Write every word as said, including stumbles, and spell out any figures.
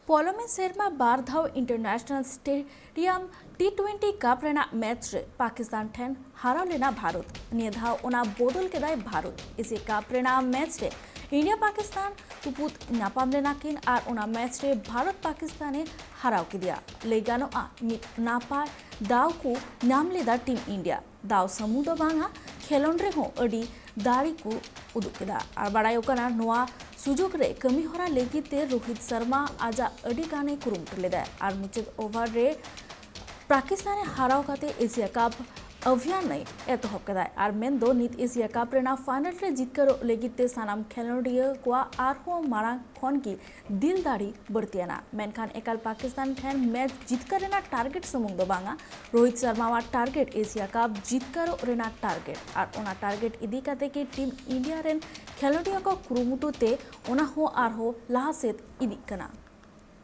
ᱯᱚᱞᱚᱢᱤ ᱥᱮᱨᱢᱟ ᱵᱟᱨ ᱫᱷᱟᱣ international stadium T twenty ᱠᱟᱯ ᱨᱮᱱᱟᱜ ᱢᱮᱪ ᱨᱮ ᱯᱟᱠᱤᱥᱛᱟᱱ ᱴᱷᱮᱱ ᱦᱟᱨᱟᱣ ᱞᱮᱱᱟ ᱵᱷᱟᱨᱚᱛ᱾ ᱱᱤᱭᱟᱹ ᱫᱷᱟᱣ ᱚᱱᱟ ᱵᱚᱫᱚᱞ ᱠᱮᱫᱟᱭ ᱵᱷᱟᱨᱚᱛ᱾ ᱮᱥᱤᱭᱟ ᱠᱟᱯ ᱨᱮᱱᱟᱜ ᱢᱮᱪ ᱨᱮ ᱤᱱᱰᱤᱭᱟ ᱯᱟᱠᱤᱥᱛᱟᱱ ᱛᱩᱯᱩᱫ ᱧᱟᱯᱟᱢ ᱞᱮᱱᱟ ᱠᱤᱱ ᱟᱨ ᱚᱱᱟ ᱢᱮᱪ ᱨᱮ ᱵᱷᱟᱨᱚᱛ ᱯᱟᱠᱤᱥᱛᱟᱱ ᱮ ᱦᱟᱨᱟᱣ ᱠᱮᱫᱮᱭᱟ᱾ ᱞᱟᱹᱭ ᱜᱟᱱᱚᱜᱼᱟ, ᱢᱤᱫ ᱱᱟᱯᱟᱭ ᱫᱟᱣ ᱠᱚ ᱧᱟᱢ ᱞᱮᱫᱟ ᱴᱤᱢ ᱤᱱᱰᱤᱭᱟ᱾ ᱫᱟᱣ ᱥᱩᱢᱩᱝ ᱫᱚ ᱵᱟᱝᱟ, ᱠᱷᱮᱞᱳᱰ ᱨᱮᱦᱚᱸ ᱟᱹᱰᱤ ᱫᱟᱲᱮ ᱠᱚ ᱩᱫᱩᱜ ᱠᱮᱫᱟ᱾ ᱟᱨ ᱵᱟᱲᱟᱭᱚᱜ ᱠᱟᱱᱟ, ᱱᱚᱣᱟ ᱥᱩᱡᱳᱜᱽ ᱨᱮ ᱠᱟᱹᱢᱤ ᱦᱚᱨᱟ ᱞᱟᱹᱜᱤᱫ ᱛᱮ ᱨᱳᱦᱤᱛ ᱥᱟᱨᱢᱟ ᱟᱡᱟᱜ ᱟᱹᱰᱤ ᱜᱟᱱᱮ ᱠᱩᱨᱩᱢᱩᱴᱩ ᱞᱮᱫᱟ ᱟᱨ ᱢᱩᱪᱟᱹᱫ ᱳᱵᱷᱟᱨ ᱨᱮ ᱯᱟᱠᱤᱥᱛᱟᱱ ᱮ ᱦᱟᱨᱟᱣ ᱠᱟᱛᱮ ᱮᱥᱤᱭᱟ ᱠᱟᱯ ᱚᱵᱷᱤᱭᱟᱱ ᱮ ᱮᱛᱚᱦᱚᱵ ᱠᱮᱫᱟᱭ᱾ ᱟᱨ ᱢᱮᱱᱫᱚ ᱱᱤᱛ ᱮᱥᱤᱭᱟ ᱠᱟᱯ ᱨᱮᱱᱟᱜ ᱯᱷᱟᱭᱱᱟᱞ ᱨᱮ ᱡᱤᱛᱠᱟᱹᱨᱚᱜ ᱞᱟᱹᱜᱤᱫ ᱛᱮ ᱥᱟᱱᱟᱢ ᱠᱷᱮᱞᱳᱰᱤᱭᱟᱹ ᱠᱚᱣᱟᱜ ᱟᱨᱦᱚᱸ ᱢᱟᱲᱟᱝ ᱠᱷᱚᱱ ᱜᱮ ᱫᱤᱞ ᱫᱟᱲᱮ ᱵᱟᱹᱲᱛᱤᱭᱮᱱᱟ᱾ ᱢᱮᱱᱠᱷᱟᱱ ᱮᱠᱟᱞ ᱯᱟᱠᱤᱥᱛᱟᱱ ᱴᱷᱮᱱ ᱢᱮᱪ ᱡᱤᱛᱠᱟᱹᱨ ᱨᱮᱱᱟᱜ ᱴᱟᱨᱜᱮᱴ ᱥᱩᱢᱩᱝ ᱫᱚ ᱵᱟᱝᱟ, ᱨᱳᱦᱤᱛ ᱥᱟᱨᱢᱟᱣᱟᱜ ᱴᱟᱨᱜᱮᱴ ᱮᱥᱤᱭᱟ ᱠᱟᱯ ᱡᱤᱛᱠᱟᱹᱨᱚᱜ ᱨᱮᱱᱟᱜ ᱴᱟᱨᱜᱮᱴ᱾ ᱟᱨ ᱚᱱᱟ ᱴᱟᱨᱜᱮᱴ ᱤᱫᱤ ᱠᱟᱛᱮ ᱜᱮ ᱴᱤᱢ ᱤᱱᱰᱤᱭᱟ ᱨᱮᱱ ᱠᱷᱮᱞᱳᱰᱤᱭᱟᱹ ᱠᱚ ᱠᱩᱨᱩᱢᱩᱴᱩ ᱛᱮ ᱚᱱᱟ ᱦᱚᱸ ᱟᱨᱦᱚᱸ ᱞᱟᱦᱟ ᱥᱮᱫ ᱤᱫᱤᱜ ᱠᱟᱱᱟ᱾